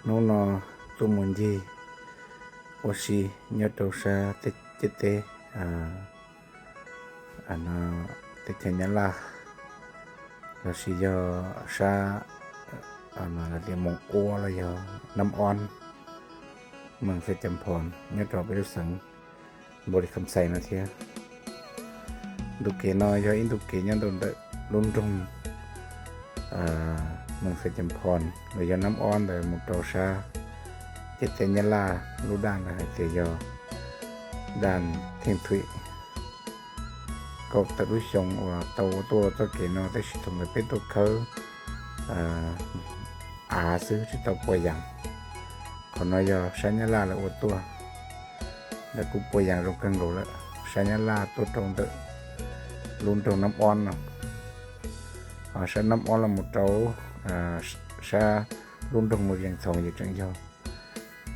Hnub no tuaj mus ncig ua si nyob rau sab teb, ciam teb, teb chaws Nyab Laj, lossis yog sab tias Moos Ua los yog Nab Ob, moos Xais Cas Phos nyob rau peb lub xeev Npaus Lis Kham Xais no thiab. Ntu kev no yog ib ntu kev nyob rau ntawm lub nroog moos Xais Cas Phos los yog Nab Ob ntawd mus rau sab ciam teb Nyab Laj, lub daj ntawd hais tias yog daj Theej Thuim. Kaum tawm lub xyoo uas tau ua tuaj txoj kev no, tab sis thaum ntawd peb tuaj khawb av xwb tsis tau pua yas. Qhov no yog sab Nyab Laj lawv ua tuaj, lawv kuj pua yas zoo kawg nkaus lawm. Sab Nyab Laj tuaj rau ntawm lub nroog Nab Ob no, sab Nab Ob los mus rau sab lub nroog Moos Vias Thoos ces tseem yog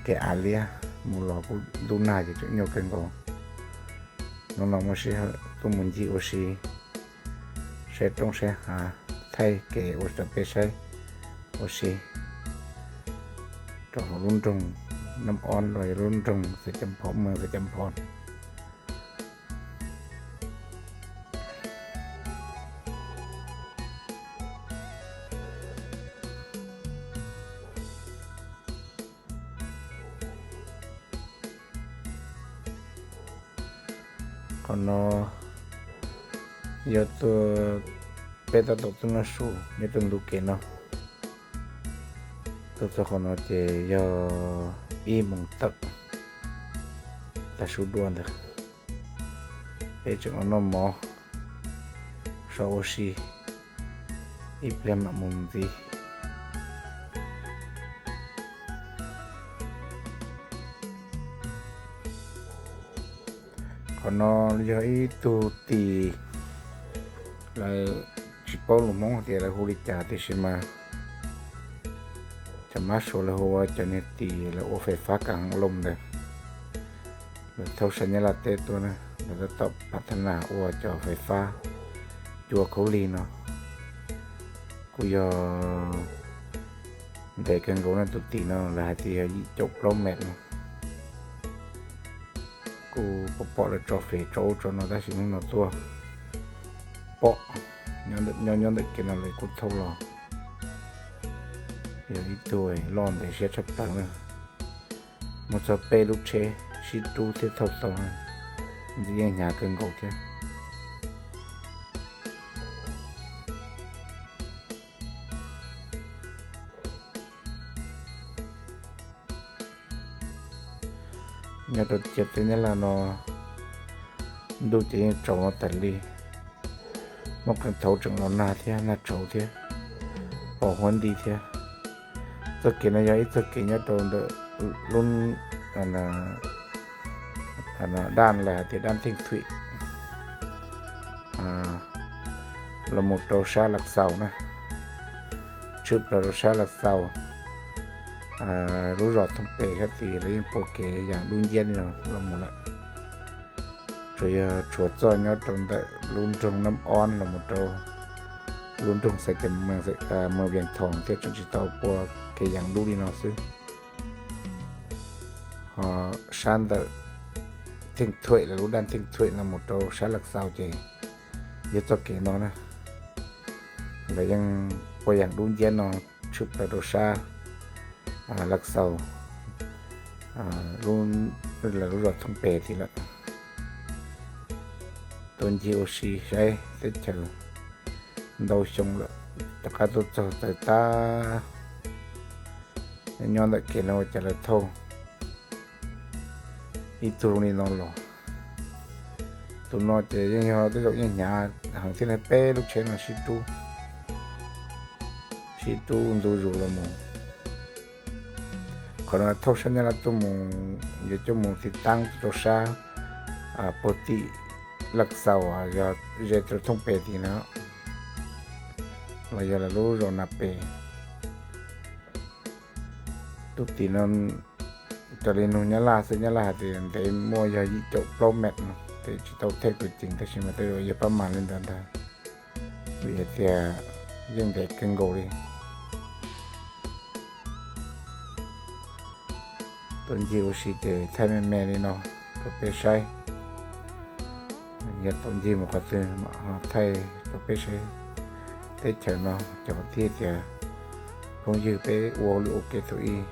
kev av liab, mus los kuj ntuj nag ces tseem nyuaj kawg nkaus. Hnub no muaj sij hawm tuaj mus ncig ua si, saib roob saib hav, thaij kev ua rau peb saib ua si rau hauv lub nroog Nab Ob los yog lub nroog Xais Cas Phos, moos Xais Cas Phos. Qhov no yog tuaj, peb tab tom tuaj noj su nyob rau ntu kev no. Tuaj txog qhov no ces yog ib moos tawm, tav su dua ntawd. Peb tseem los noj mov, so ua si, ib pliag mam mus ntxiv. Qhov no yog ib tug tim, lawv tsis paub lus Hmoob tias lawv hu li cas tiam sis mas cov mab suav lawv hu ua cov niag tim lawv ua fais fab kas hauv loo ntawd. Lawv thauj sab Nyab Laj teb tuaj na, lawv tab tom phav thab nas ua cov fais fab cua khaub lig no. Kuj yog ntev kawg nkaus na, tus tim no lawv hais tias yog yim caum plaub mev no. Kuj pom pom lawv tso fem tso ub tso no tab sis hnub no tuaj pom, nyob nyob ntawm kev no lawv kuj thauj los. Yog ib tug loj ntev siab tshaj plaws na. Muaj txog peb lub tsheb sib rub thiab thauj tau, ntxim yeej hnyav kawg nkaus thiab. Nyob rau ciam teb Nyab Laj no ntuj ces yeej tsaus no tas li. Muaj qee thaum tseem los nag thiab, nag tsaus thiab, pos huab nti thiab. Txoj kev no yog ib txoj kev nyob rau ntawm lub daj lawv hais tias daj Theej Thuim los mus rau sab Laj Xaus na, tshwm plaws rau sab Laj Xaus, lub zos Thooj Pes sab tid lawv yeej pua kev yas dub nciab li no los mus lawm. Tsuas yog tshuav txoj nyob rau ntawm lub nroog Nab Ob los mus rau lub nroog Xais Cas, Moos Vias Thoos thiab tseem tsis tau pua kev yas dub li no xwb. Ho sab ntawm Theej Thuim, lawv lub daj Theej Thuim no mus rau sab Laj Xaus ces yog txoj kev no na. Lawv yeej pua yas dub nciab no tshwm plaws rau sab Laj Xaus, lawv lub zos Thooj Pes tid lawm. Tuaj ncig ua si saib teb chaws ntau xyoo lawm, rov qab tuaj txog txawm tab nyob ntawm kev no ua cas lawv thauj ib tug zoo li no los. Tus no ces yeej yog tej zaum yeej hnyav heev thiab na, peb lub tsheb no sib rub, sib rub ntu zus los mus. Qhov no thauj sab Nyab Laj tuaj mus, yuav coj mus tiv taab rau sab puag tim Laj Xaus, yog ze rau Thooj Pes tid na, los yog lawv lub zos Nas Pes. Tus tim no raws li nug Nyab Laj xwb, Nyab Laj hais tias ntev muaj yog yim caum plaub mev no, ces tsis tau thej tus ceev tab sis mas tej zaum yog pab mas li ntawd ntag, vim hais tias yeej ntev kawg nkaus li. Tuaj ncig ua si ces thaij me me li no rau peb saib. Yog tau ncig mus qhov twg mam ho thaij rau peb saib. Teb chaws no cov tib tias phooj ywg peb ua lwm ua ke thaum ub,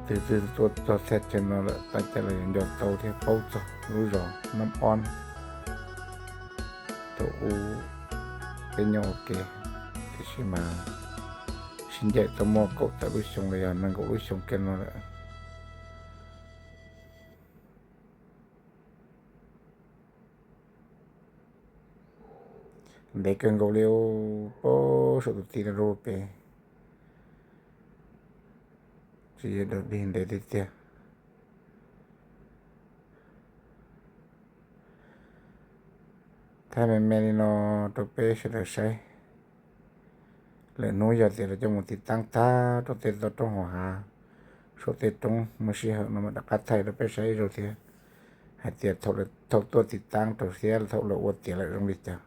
twg twg tuaj txog thaj chaw no lawm, tab cas lawv yuav nco tau thiab paub txog lub zos Nab Ob thaum ub peb nyob ua ke. Tiam sis mas sib ncaim tau muaj kaum tawm lub xyoo los yog nees nkaum lub xyoo kiag no lawm. Ntev kawg nkaus li, pab saum tus ti no rau pem, tsis yog dog dig, ntev tiag tiag. Thaij me me li no rau peb sawv daws saib. Lwm hnub yog tias lawv coj mus tiv taab tag rau tej toj roob hauv hav, saum tej roob, muaj sij hawm no mam rov qab thaij rau peb saib ib zaug thiab, hais tias thaum tuaj tiv taab rau thiab thaum lawv ua tiav lawm zoo li cas.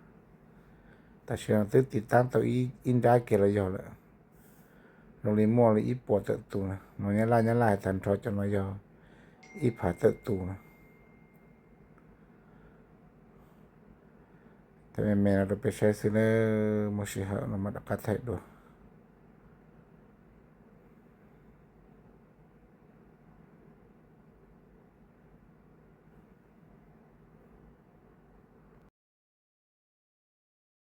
Tam sim no twb tiv taab tau ib nrab kiag los yog lawm, zoo li muaj li ib puas tawm tus na. No Nyab Laj, Nyab Laj hais tag nrho cov no yog ib phav tawm tus na. Thaij me me no rau peb saib xwb nawb, muaj sij hawm no mam rov qab thaij dua.